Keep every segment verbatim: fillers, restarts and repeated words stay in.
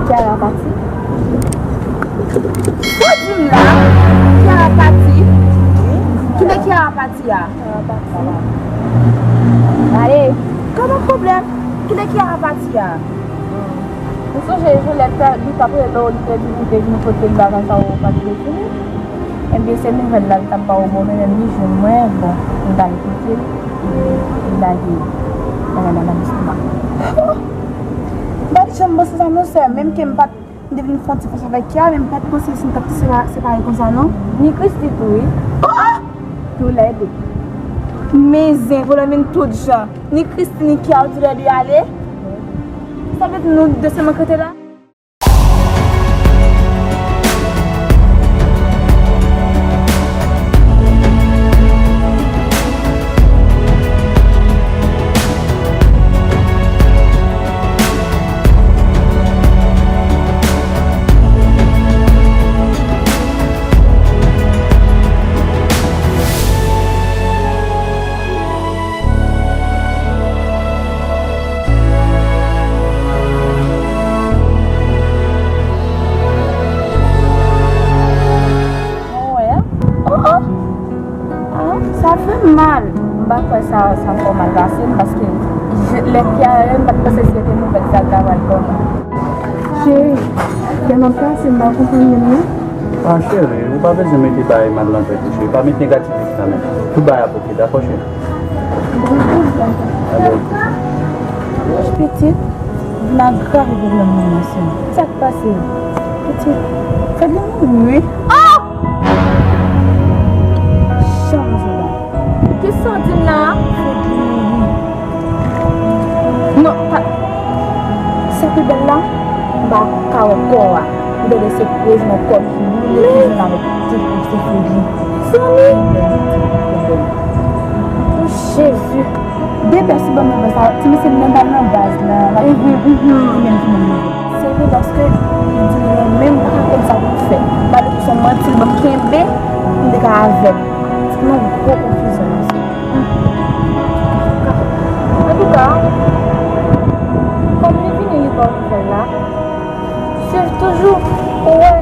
Kiara pati? Sa w di m la? Kiara pati? Kilè Kiara pati a? Ale. Kòman pwoblèm? Kilè Kiara pati a? Ou sonje Violette li t ap rele w, li te di li te vin kote l bagay sa yo pa t vle fini. Ebyen, se nouvèl la l t ap ba w, bon, men menm li jwenn mwen, bon, m t al kote l, li lage bagay la nan lestomak. M pa t janm panse sa non, sè, menm ke m pa t, m te vin fè yon ti fòs avèk Kia, men m pa t panse si n t ap separe konsa non. Ni Christy tou, wi. Oh, oh! Toulède. Men zen, pwoblèm vin tout jan. Ni Christy, ni Kia, toulède ale. Sa vle di nou de sèlman k rete la? Mwen wè a. Oh, oh. Ah, sa fè m mal. M pa kwè sa, sa fè w mal pase m, paske je, lè Kia rele m, m pa t panse se te nouvèl sa l ta pral ban mwen. Cheri, lè m ap pase, m pa konprann menm non. Ah, cheri, ou pa bezwen mete bagay mal nan tèt ou, cheri. Pa met negativite nan men. Tout bagay ap oke, dakò, cheri? Dakò, dakò. Alè, oke. Pitit, vin agrave pwoblèm nan, mesye. Sa k pase? Pitit, Fredly mouri, wi. Ah! Chanje la. Kisa w di m la a? Fredly mouri. Non, pa. Sa pi bèl la, m pa ka wè kò a. M tande se prezan kò ki boule, ki jwenn avèk tout se Fredly. Zanmi! O Jezi! De pèsi ban m nan sa, ti mesye nan, nan baz la, la, li menm ki menm. Se vre paske li di li renmen m, m pa ka konn sa pou m fè. Malgre se yon manti, li ban m kenbe, m te ka avè l. Se yon gwo konfizyon, mesye. Antouka, kòm li vini, li ba w nouvèl la, swiv toujou pou wè,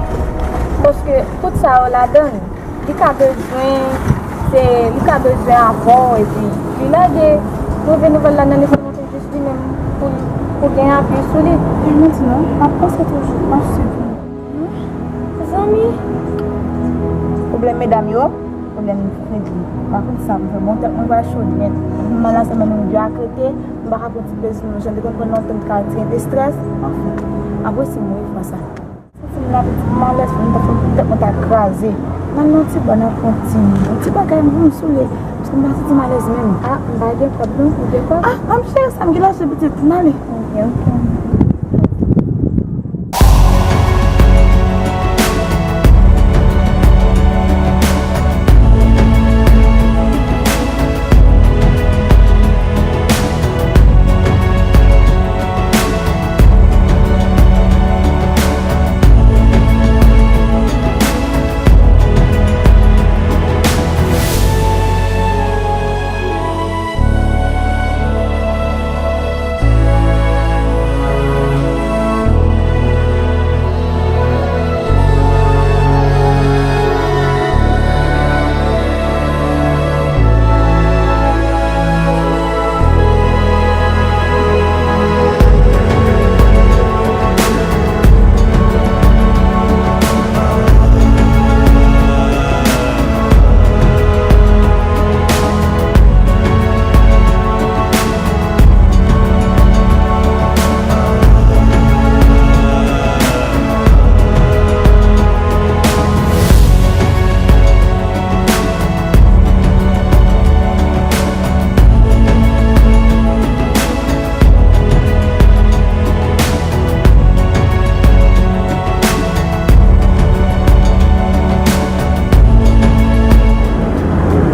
paske tout sa yo ladan l. Li ka bezwen, se, li ka bezwen avè w, epi li lage, rive nouvèl la nan nivo l, montre jis li menm pou, pou gen apui sou li. Li manti non, m ap panse toujou, m ap swiv li. Zanmi. Pwoblèm medam yo, pwoblèm Fredly. Pa konn sa pou fè, bon, tèt mwen pral cho nèt. Epi m la sèlman nou de ak rete, m pa ka pran ti plezi m jan m te konn pran lontan, m te ka retire de estrès. Anfen, apre si m mouri fwa sa. Santi m nan pitit malèz, fò m ta fè tèt mwen ta kraze. M al nan ti ba, nan pran ti, yon ti bagay, m vin soule. Paske m pa santi malèz menm. Ah, m pa gen kòb non, ou gen kòb? Ah, pa m chèche sa, m gen lajan pitit, m ale. Ok, ok.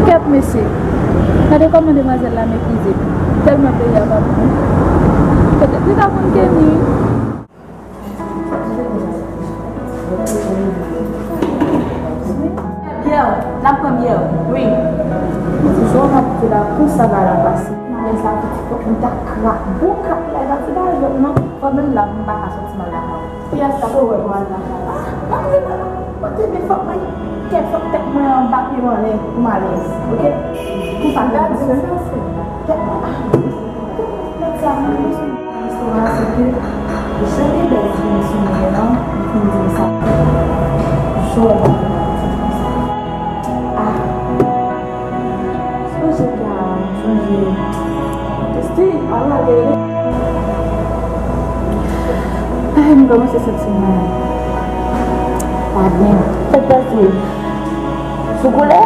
Kèt mesye, gade kòman demwazèl la meprize m. Tèlman peyi a pa bon. Petèt li pa konn Kenny wi. Byè, n ap pran byè, wi. Jan w ap di la, konsa bagay la pase. Malèz la fouti Fòk m ta krak, bon krak la, e pa ti bagay jwèt non. Fò menm la, m pa ka sòti m al lakay. Kiyès k ap fè w al lakay? Ah, m ap vin la. Mwen te di fòk mwen, kèt, fòk tèt mwen anba pye m anlè pou m alèz, oke? Pou sa, gade sa, tèt mwen, ah, tèt sa, mwen bezwen. Istwa a se ke jan de bèz vin sou mwen an, li fin di m sa. Jòl ap vin ap di m sa. Ah. Sonje ka, sonje. Testi, al lage. Ay, m kòmanse santi m pa byen. Sa k pase? Sou koulè?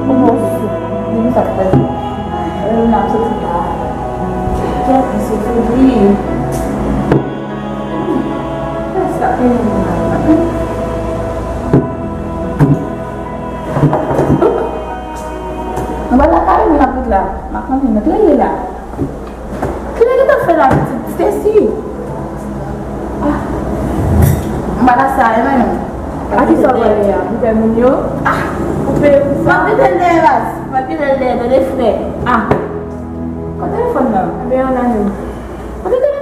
Mwen sou. Di m sa k pase. Lè m ap soti la. Kèt, m soti wi. Sa k gen la? Mwen pa lakay mwen ap ret la. M ap konnen nan klere la. Kilè ki t ap fè la pitit Stacy? Ah. M pa ta sa, e menm. A ki sa w prale a? Pou fè moun yo? Ah. Ou peye pou sa? M ap kite l dèyè baz. M ap kite l dèyè, tande frè. Ah. Kote telefòn nan? Ebyen, ann ale. Kote telefòn?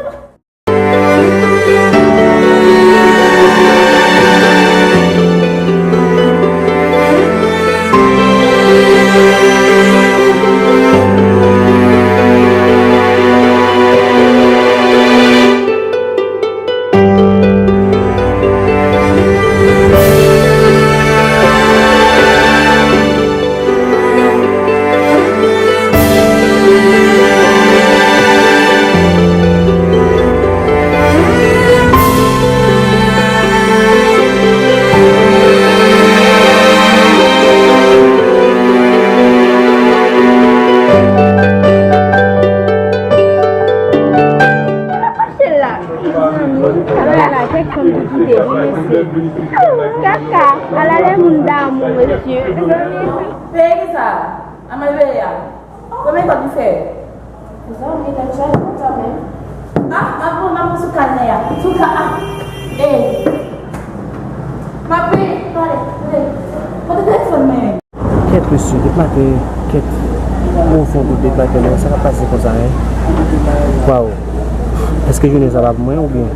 Mache la. Ala la, kèk fanm ki kite, wi, mesye. Kaka, ala lè moun damou, mesye. Peye ki sa? Anmwe peye a. Konbyen tan ki fè? Zanmi, tèt chaje konsa menm. Ah, ah, bon, m ap sou kanè a. Sou ka, ah. Ey. M ap peye. Pale, pale. Kote telefòn mwen? Kèt mesye, depi maten, kèt. Ou fon tout depi maten, non, sa k ap pase konsa, en? Waw. Èske jounen sa pa pou mwen oubyen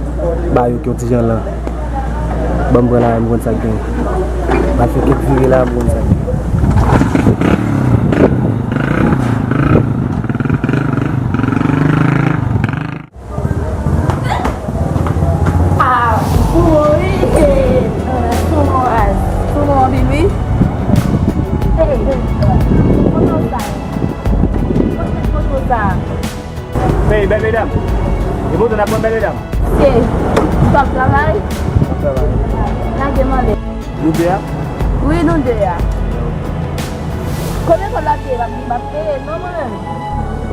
ba yo ki yon ti jan lan? Ban m pran la, m konn sa k gen. M al fè kèk vire la, m konn sa k gen. Ah, wi. Tou bon, tou bon anpil, wi. Hey, kote w sa? Kote, kote w sa? Hey, bèl medam. E poto n ap pran bèl medam. Se, ou t ap travay? M ap travay. Lage m anlè. Nou de a? Wi, nou de a. Konbyen kòb l ap peye? M ap, m ap peye, non, mwen menm.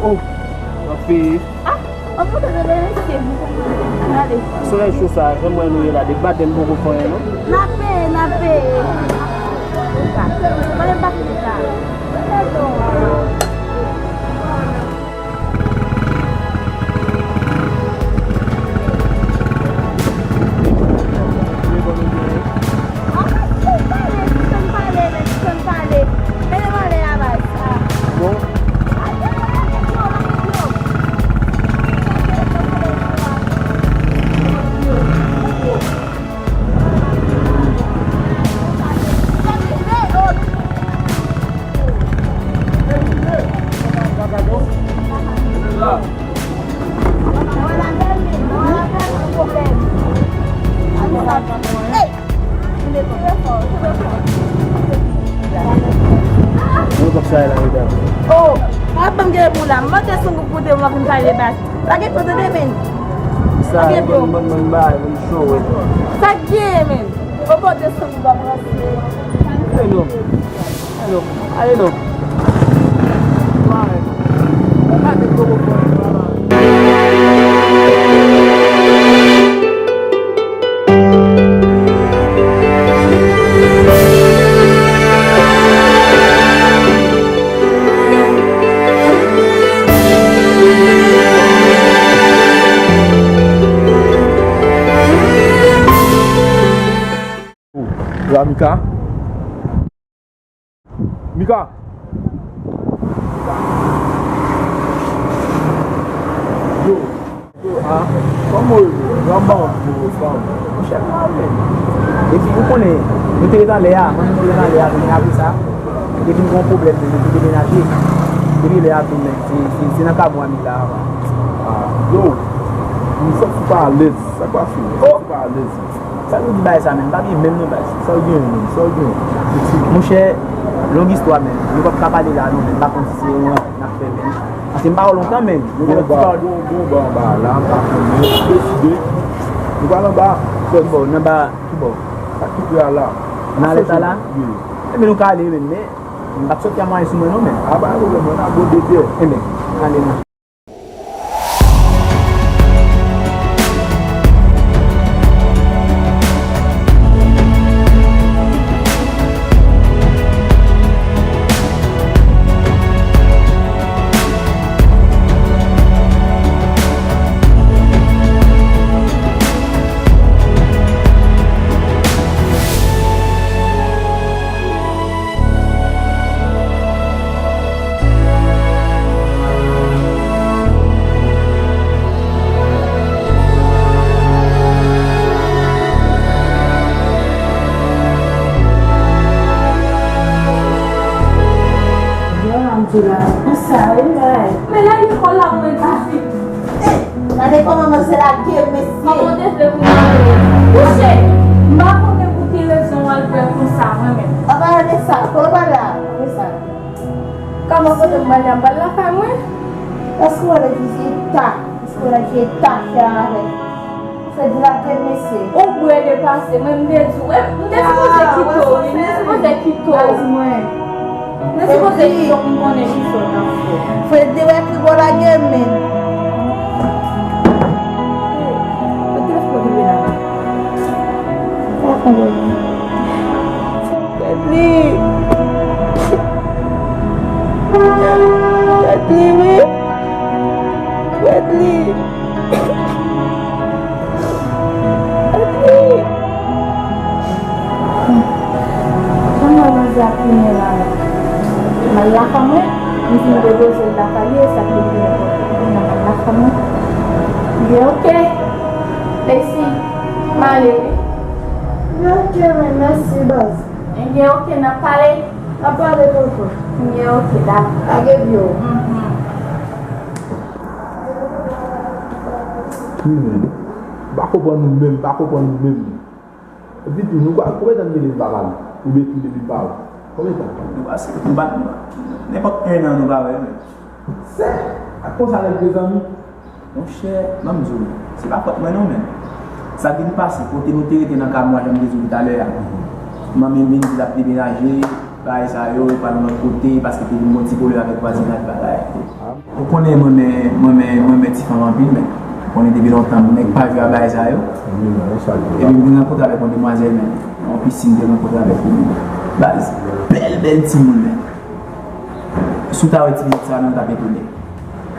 Oh, w ap peye. Ah, an mwen te rele mesye. Gade. Solèy cho sa, jan m wè nou ye la, depi maten m poko fè anyen, non. N ap peye, n ap peye. Mande m pa fini sa. Mwen kòb sa la, medam. Oh, w ap ban m gade pou la. M mande sou pou de mwa pou m pale bas. Lage pran tande men. Sa, lage bon, bon, bon, bay, bon, cho, wi. Sa k gen, men? Ou pote san pou w ap ranse. Hey, non. Alo, ale non. Mare non. Mare poko pran mare. Yo a Mika. Mika! Yo, a, kòman w ye? Granma, gwo fanm. Monchè, m mal, men. Epi, ou konnen, nou te ret anlè a, mwen, nou te ret anlè a, kounye a, apre sa, epi, m gen yon pwoblèm, men, nou te demenaje. Depi lè a tou, men, se, se, se nan kay mwen, m la, a. Yo, m santi m pa alèz. Sa k pase? M santi m pa alèz. Sa nou di bagay sa, men, m pa byen menm, non, baz. Sa w gen, men, sa w gen? Monchè, long istwa, men, nou p ap ka pale la, non, men, m pa konn si se yon rank n ap fè, men. Paske m pa wè w lontan, men. Gon ba, gon, gon ba anba a la, m pa konnen. M deside. Nou pral anba. Ki bò? Nan ba, ki bò? Sa ki pre a la. Nan alèz la la? Wi. Ebyen, nou ka ale, men, men m p ap sot yon mwayen sou mwen, non, men. A, pa gen pwoblèm, mwen, n a gode tè. Ebyen, ale, non. Yo, Angela, konsa, wi, men. Men la lekòl la, mwen di fi. Gade kòman manzè lage, mesye. Kòman w te fè pou mare? Kouche! M pa konnen pou ki rezon w al fè konsa, mwen menm. An palan de sa, kote w pral la? Kote sa? Kòman kote m pral la? M pral lakay mwen. Èske w wè lè di se ta? Èske w wè lè di ta fè avèk? Fredi lage, mesye. Ou bwè depase. Mwen, m te di w, m te sipoze kite w, wi. M te sipoze kite w. Baz mwen. M te sipoze kite w pou m konnen kisa w t ap fè. Fredi wè ki bò lage men. Mete telefòn nan men la. Pa konprann. Fredi. Fredi, wi. Fredi. Fredi. Kòman manzè ap tounen la la? M al lakay mwen, m fin depoze l lakay li, e sa k te pi enpòtan. Kounye a m al lakay mwen. Li oke. Lesi, m ale wi. Li oke, men mèsi, baz. Ebyen, oke, n ap pale. N ap pale tantò. Ebyen, oke, dakò. Lage pye w. Mhm. Wi, men. M pa konprann ou menm, m pa konprann ou menm. Epi tou, nou pa, konbyen tan nou genlè nou pa pale? Oubyen tou depi m pa wè? Konbyen tan? Nou pa, nou pa, nenpòt en an nou pa wè menm. Sè, ak konsa nèg de zanmi? Monchè, ban m di w, se pa fòt mwen non, men sa vin pase, kote nou te rete nan kay mwen, jan m te di w talè a. Manmi m vin di l ap demenaje, bagay sa yo, li pral nan lòt kote, paske te vin gon ti pwoblèm avèk vwazinaj bagay. Ou konnen mwen renmen, mwen renmen, mwen renmen ti fanm anpil, men ou konnen depi lontan, m nèg pa jwe a bagay sa yo. Epi m vin rankontre avèk yon demwazèl, men, yon pisin m te rankontre avèk li, men. Baz, bèl, bèl timoun, men. Si w ta wè ti pitit sa, men, w t ap etone.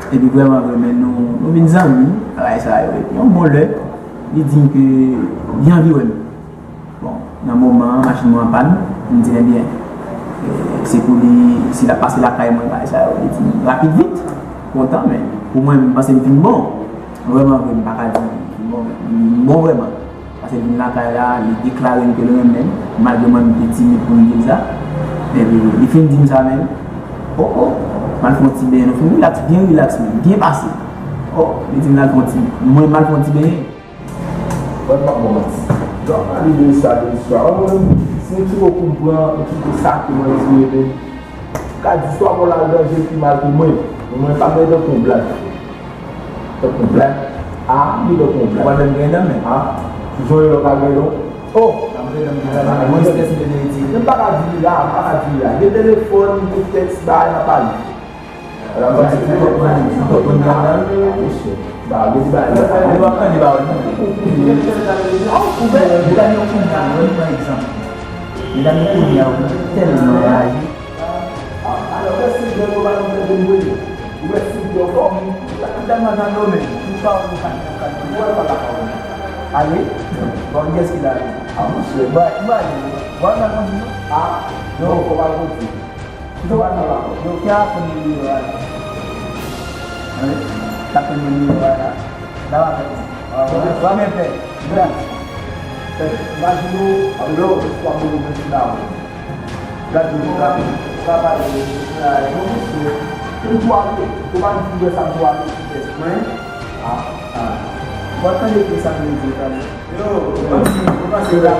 Epi vrèman vre, men nou, nou vin zanmi, bagay sa yo. Epi yon bon lè, li di m ke li anvi wè m. Bon, nan moman an, machin mwen anpàn, m di, ebyen, e, se pou li, si l ap pase lakay mwen, bagay sa yo. Li di m rapid vit, kontan, men pou mwen, m panse m fin bon. Vrèman vre, m pa ka di m fin bon, men m bon vrèman. Paske l vin lakay la, li deklare m ke l renmen m, malgre mwen m te timid pou m di l sa. Epi, li fin di m sa menm. O, o, m al fè yon ti benyen, nou fin rilaks, byen rilaks menm, byen pase. O, li di m l al fè yon ti, mwen m al fè yon ti benyen. Mwen pa bon manti. Lè w pale de sa, de istwa, mwen menm, si yon ti kou m pran, yon ti kou sa ke mwen di, ebyen, ka di swa mwen al danje pi mal ke mwen. Men mwen pa gen dan pou yon blag. Tankou blag. A, li tankou blag. Ou pa menm gen dan, men. A, jan yo ka gen dan. Oh! Sa m gen dan, men. Mwen strès, m te retire. Men m pa ka di li la, m pa ka di li la. Gen telefòn, gen tèks, bagay, n a pale. Madanm, sa se tout moun, tout moun nan nan. Mesye. Ba, gen ti bagay. Li pa pran, li pa wè. Medam yo kounye a, nou pran egzanp. Medam yo kounye a, yo tèlman rayi. Alò, wè si blan yo pa nan tèt de mwen. Ou wè si blan yo fò. Ou ta, ou ta mande an domèn. Ou pa wè nou pa nan kal. Ou wè pa la pa wè. Ale. Bon, kiyès ki la? A, monchè, ba, ba, ba, nan kondi, non? A, non, fò pa kondi. Ou ta wè nan la. Yo, ki a kondi, yo, ale. Ale. Sa fè mwen nimewo a la. N ap avè mwen. Wa men pè. Gad. Imajine w, w ap mouri nan ti dawon. Gad moun sa, sa pale, sa, non, mesye. Ou twa tou, ou pa di wè sa m twa tou, mwen. Ah, ah. Mwen tande ke sa vle di, tande. Yo, mwen si, mwen panse la.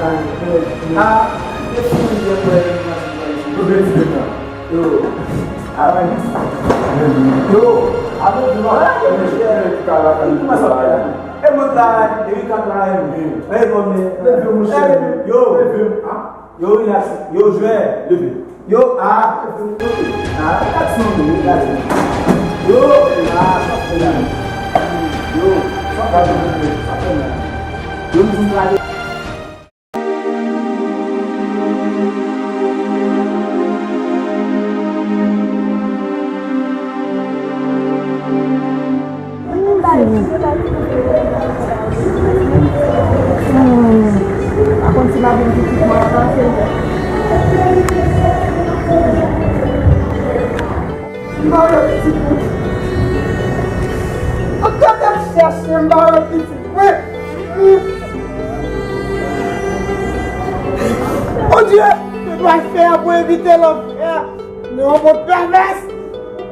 Ah, e pou mwen di mwen, mwen panse mwen si. Yo, avan. Yo, avan di mwen, e mwen travay, e wi kan travay. E bon men. Leve, monchè. Yo, leve. Yo, relax. Yo, jwè. Leve. Yo, ah, ah, relax non, relax. Yo, ah, sa fè la. Yo, sa fè la. Yo, m di la. Hmm. Pa konn si m ap jwenn pitit mwen an pase. M pa wè pitit mwen. An gade m chèche, m pa wè pitit mwen. Bondye, mwen pral fè pou evite lanfè. Non, mwen pèmès.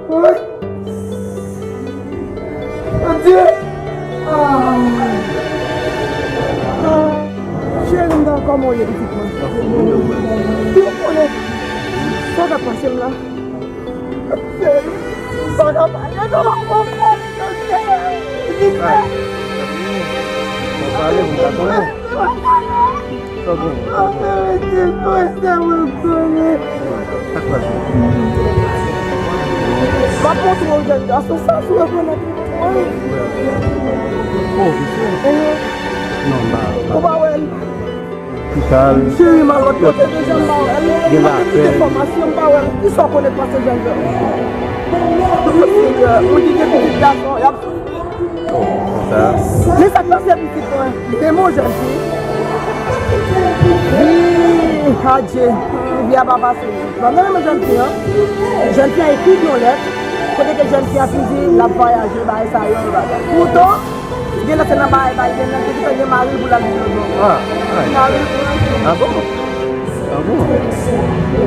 Wi. Bondye. Ah. Ah. Cheri m, kòman w ye, pitit mwen? Di m konnen sa k ap pase m la. Cheri m, m pa ka pale non. Mwen pale, mwen pa konnen. Sa w gen? Sa k pase? M ap montre w jèn gason sa sou ekran nan. Oh, visye? Non, m pa. Ou pa wè l? Lopital. Cheri m al lòt kote deja, m pa wè l. Gen lapèl. Mwen te kite enfòmasyon, m pa wè l. Kisa w konnen pase jèn gason? Mwen di gen pitit gason, y ap Oh, konsa. Men sa k pase pitit mwen, li te yon jèn fi. Li, adje, li a pa pase. Mwen menm jèn fi an, jèn fi an ekri yon lèt, kote ke jèn fi an fin di l ap vwayaje, bagay sa yo, bagay. Poutan, gen lè se nan bagay, bagay, gen nan, gen mari l pou l al viv lòt bò. Ah, ah. Mari l pou l al viv. Ah bon? Ah bon?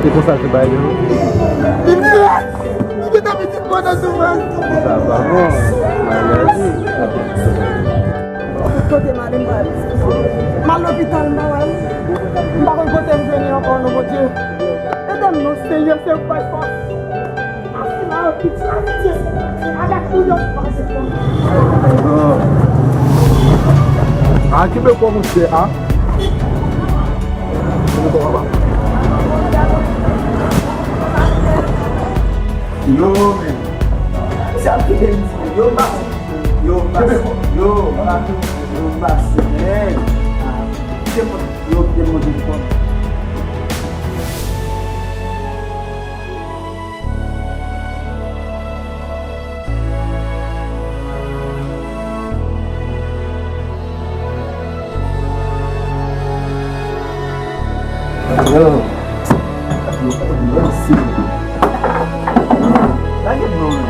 Se konsa l te bay li, non? Li te, li te pitit mwen nan soufrans. Sa pa bon. Malèz, wi. Kote m ale, m pa al. M al lopital, m pa wè l. M pa konn kote m jwenn li ankò, non, Bondye. Ede m, non, Senyè, se ou k bay fòs. Ah, kenbe kò monchè, ah. Kenbe kò papa. Yo, men. Sa ki te di, yo, pa. Yo, pa. Yo, pa. Yo, pa. Men. Yo, te monte kò. Yo. Lage dlo, men.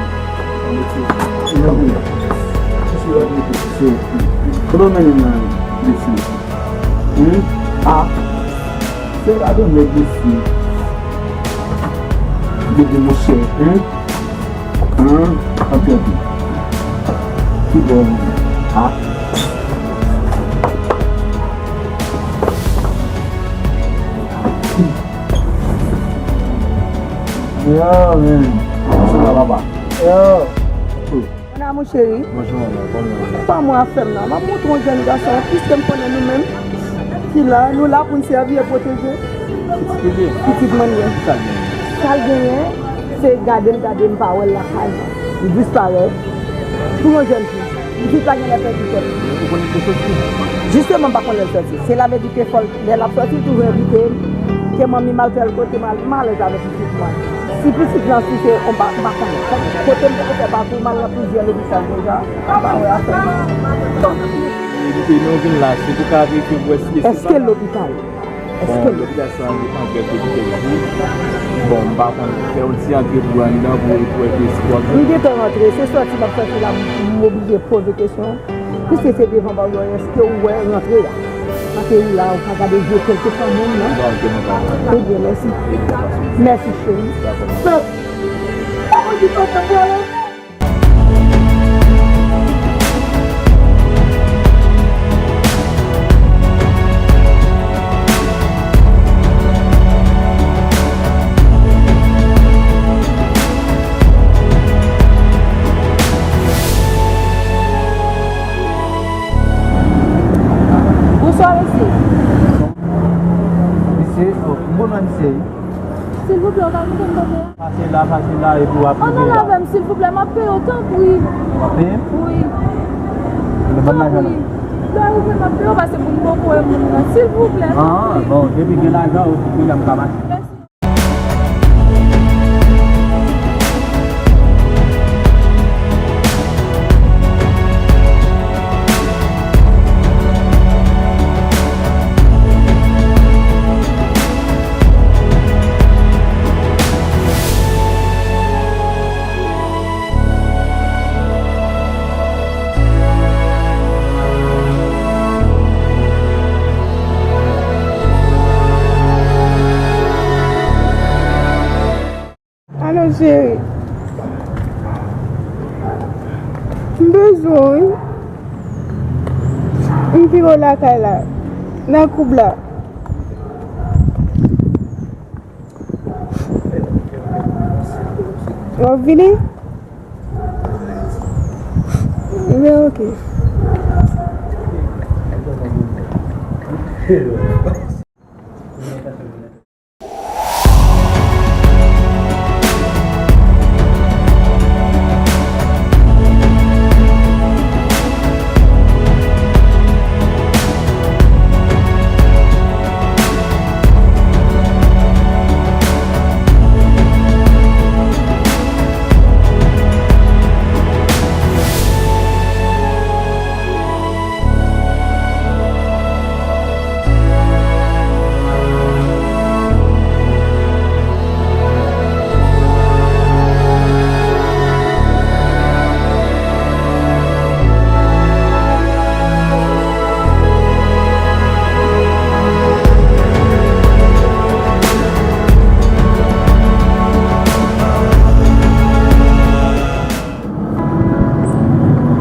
Kote w mennen m nan, mesye? Humm? Ah. Se pa de nèg isi. Bebe monchè, humm? Humm? Anpil anpil. Ki bon? Ah. Yo, men. Sa va, papa? Yo. Mon amour chéri. Bonjou, manman. Kòman w ye? Pa mwen afè m nan. M ap montre yon jèn gason, piske m konnen nou menm ki la, nou la pou n sèvi e pwoteje. Pitit ou ye? Pitit mwen li ye. Sa l genyen? Sa l genyen, se gade m, gade m pa wè l lakay. Li disparèt. Pou yon jèn fi, pitit la genlè pèdi tèt li. Ou konnen l te soti? Jisteman, m pa konn lè l soti. Sela vle di ke fò l Lè l ap sòti, l toujou envite m, ke manmi m al tèl kote, m al, m alèz avèk pitit mwen. Si pitit lan, si se, m pa, m pa konnen. Kote m te fè pakou, m al nan plizyè lopital deja, m pa wè afè m. Evite nou vin la, se pou ka verifye pou wè si se... Èske lopital? Bon, lòpital sa, li pa ouvè depi kèk jou. Bon, m pa konn, fè yon ti antre pou anndan pou, pou wè ki espo ap. M gentan rantre, se sòti m ap sòti la, m, m oblije poze kesyon. Piske se devan m ap jwenn, èske ou wè rantre a? Paske ou la, ou ka gade vye kèk fanmi nan. Bon, ok, nou ka. Ebyen, mèsi. Ebyen, pa sou. Mèsi, cheri. Dakò. Papa, di papa, papa. Bonswa, mesye. Mesye, oh, m konn wè misye. Silvouplè, ou ka kite m kanpe a? Pase la, pase la, epi w ap rive la. Ann al avè m, silvouplè, m ap peye w, tanpri. W ap peye m? Wi. Men ban m lajan nan. Tanpri. Lè w rive, m ap peye w, paske pou m poko wè moun nan, silvouplè, tanpri. Ah, bon, depi gen lajan, ok, kounye a m ka mache. Mèsi. Alo, cheri. M bezwen w, wi. M pi wo lakay la, nan koub la. W ap vini? Ebyen, ok.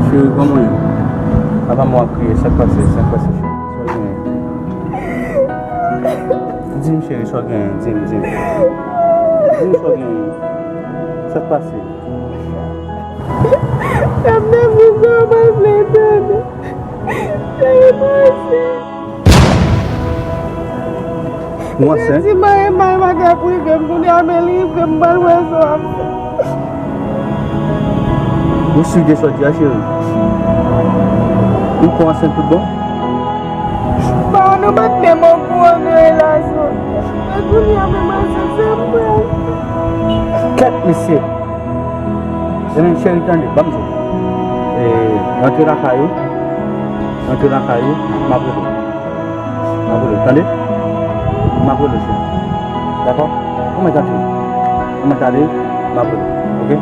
Cheri, kòman w ye? Apa mwen ap kriye, sa k pase, sa k pase, cheri? Sa w genyen? Di m, cheri, sa w genyen? Di m, di m. Di m sa w genyen. Sa k pase? Sa m nan prizon, mwen vle tande. Cheri, mwen ansent. Ou ansent? Mwen di mwen renmen madanm prive m, kounye a men li rive m pral wè sa w ap fè. Ou si de sa w di a, cheri? Ou ko ansent tout bon? Bon, nou pa t menm okouran de relasyon. E kounye a menm ansent, sa m pral fè? Kèt, mesye! Ebyen, cheri, tande, ban m di w. E, rantre lakay ou. Rantre lakay ou, m ap rele w. M ap rele w, tande? M ap rele w, cheri. Dakò? Ou mèt antre. Ou mèt ale, m ap rele w, oke?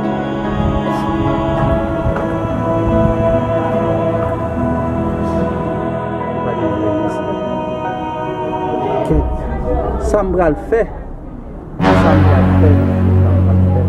Kèt. Sa m pral fè? Sa m pral fè, mesye, sa m pral fè.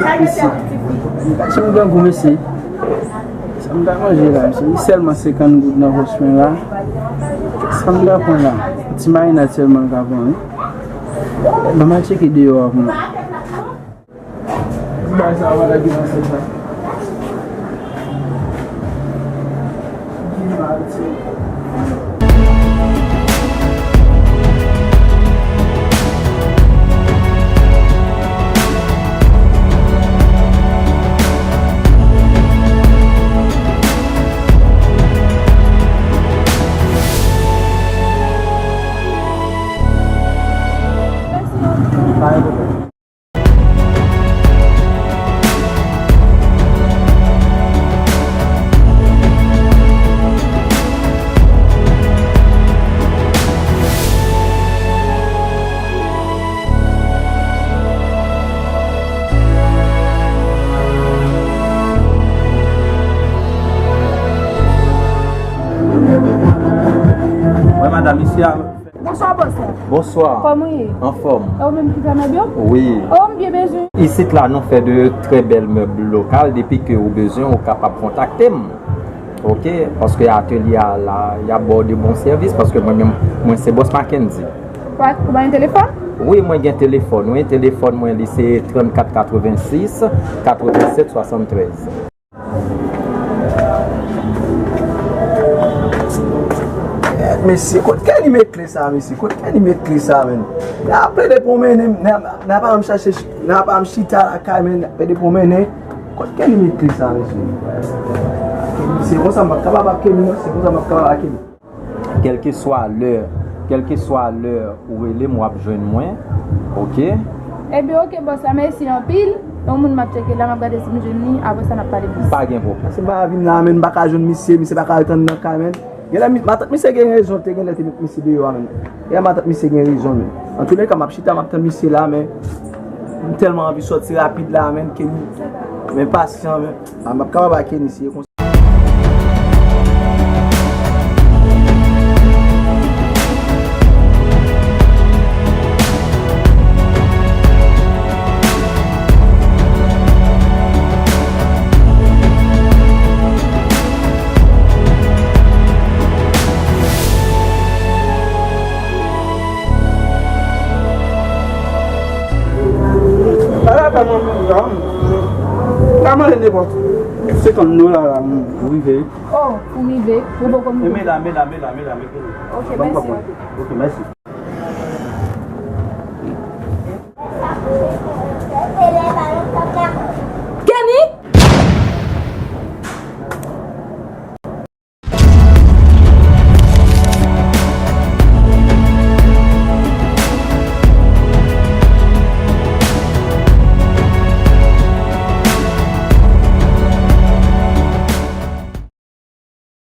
Kèt mesye. Ti moun grangou mesye. Sa m ta manje la, mesye? Li sèlman senkant goud nan pòch mwen la. Sa m ta pran la? Ti marinad sèlman l ka pran, wi. Ban m al tcheke deyò a pou mwen. Bagay sa pa ta gen nan sèk la. Ki mal ti. Bonswa, bòs la. Bonswa. Kòman w ye? Anfòm. E ou menm ki fè mèb yo? Wi. Oh, m byen bezwen. Isit la, nou fè de trè bèl mèb lokal. Depi ke ou bezwen, ou kapab kontakte m. Oke? Paske atelye a la, y ap ba w de bon sèvis. Paske mwen menm, mwen se bòs Mackendy. Ou pa, ou pa gen telefòn? Wi, mwen gen telefòn. Wi, telefòn mwen, li se trannkat katrevensis, katrevennsèt swasanntrèz. Mesye, kot Kenny met kle sa, mesye? Kot Kenny met kle sa, menn? N ap plede pwomennen, n ap, n ap pa janm chache, n ap pa janm chita lakay, menn, n ap plede pwomennen. Kot Kenny met kle sa, mesye? Se konsa m p ap kapab ak Kenny, non, se konsa m p ap kapab ak Kenny. Kèlkeswa lè, kèlkeswa lè ou rele m, w ap jwenn mwen, oke? Ebyen, oke, bòs la, mèsi anpil. Yon moun m ap tcheke la, m ap gade si m jwenn li, apre sa n ap pale plis. Pa gen pwoblèm. Se pa vin la, menn, m pa ka jwenn misye, misye pa ka retann nan kay, menn. Genlè, mi-, matant misye gen rezon, te genlè te met misye deyò a, menn. Genlè, matant misye gen rezon, menn. Antouleka, m ap chita, m ap tann misye la, men m tèlman anvi sòti rapid la, menn, ke m, men pasyan, men, a, m ap kapab ak Kenny, si e konsa. Ala pa mwen menm jan. Pa mande nenpòt senkant dola la. Ou rive. Oh, ou rive. Ou poko rive. Meda, meda, meda, meda, meda. Ok, mèsi. Ok, mèsi.